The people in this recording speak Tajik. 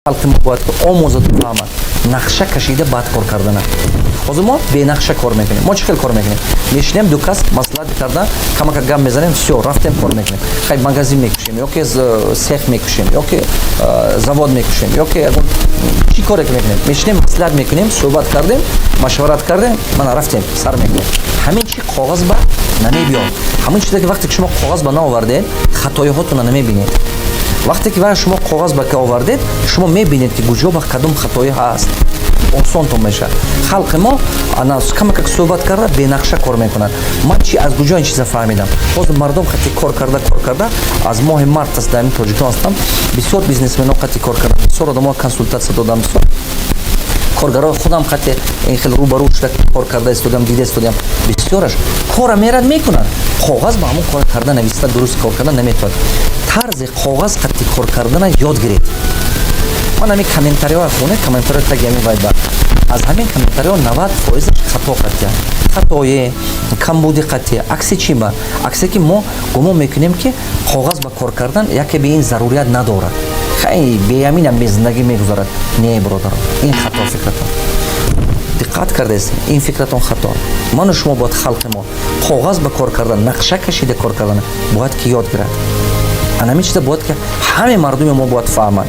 Халқи мо бояд ки омӯзаду фаҳмад нақша кашида, баъд кор кардана. Ҳозир мо бенақша кор мекунем. Мо чӣ хел кор мекунем? Мешинем, ду кас маслиҳат карда, камака гап мезанем, всё, рафтем, кор мекунем. Хай, магазин мекушем ё ки цех мекушем, ё ки завод мекушем, ё ки ягон чӣ коре ки мекунем, мешинем, маслиҳат мекунем, суҳбат кардем, машварат кардем, мана рафтем, сар мекунем. Ҳамин чи коғаз ба намебиёд. Ҳамин чизе ки вақте ки шумо коғаз ба наовардед, хатоиҳотона намебинед. Вақте ки ва шумо коғаз ба ки овардед, шумо мебинед, ки куҷо ба кадом хатоӣ ҳаст, осонтон мешавад. Халқи мо ана камакак суҳбат карда, бенақша кор мекунад. Ман чи, аз куҷо ин чиза фаҳмидам? Ҳозир мардум қати кор карда, кор карда, аз моҳи март аст дар ин Тоҷикистон ҳастам, бисёр бизнесмено қати кор кардам, бисёр одамо консултатсия додам, бисёр коргарои худам қати ин хел рӯбарӯ шуда кор карда истодам, дида истодам. Бисёраш кора мерад, мекунад, коғаз ба ҳамон кора карда, нависта, дуруст кор карда наметавонад. Тарзи коғаз қати кор кардана ёд гиред. Ман ҳамин комментариҳоя хонед, комментариҳои таги ҳамин вайба. Аз ҳамин комментариҳо 90 фоизаш хато қатия, хатое, камбуди қатия. Акси чи ба аксе ки мо гумон мекунем, ки коғаз ба кор кардан яке бе ин зарурият надорад, хай, беаминам бе зиндагӣ мегузарад. Не, бародарон, ин хато фикратон. Диққат кардаест, ин фикратон хато. Ману шумо бояд, халқи мо коғаз ба кор кардан, нақша кашида кор кардан бояд ки ёд гирад. Ана ҳамин чиза бояд ки ҳаме мардуми мо бояд фаҳмад.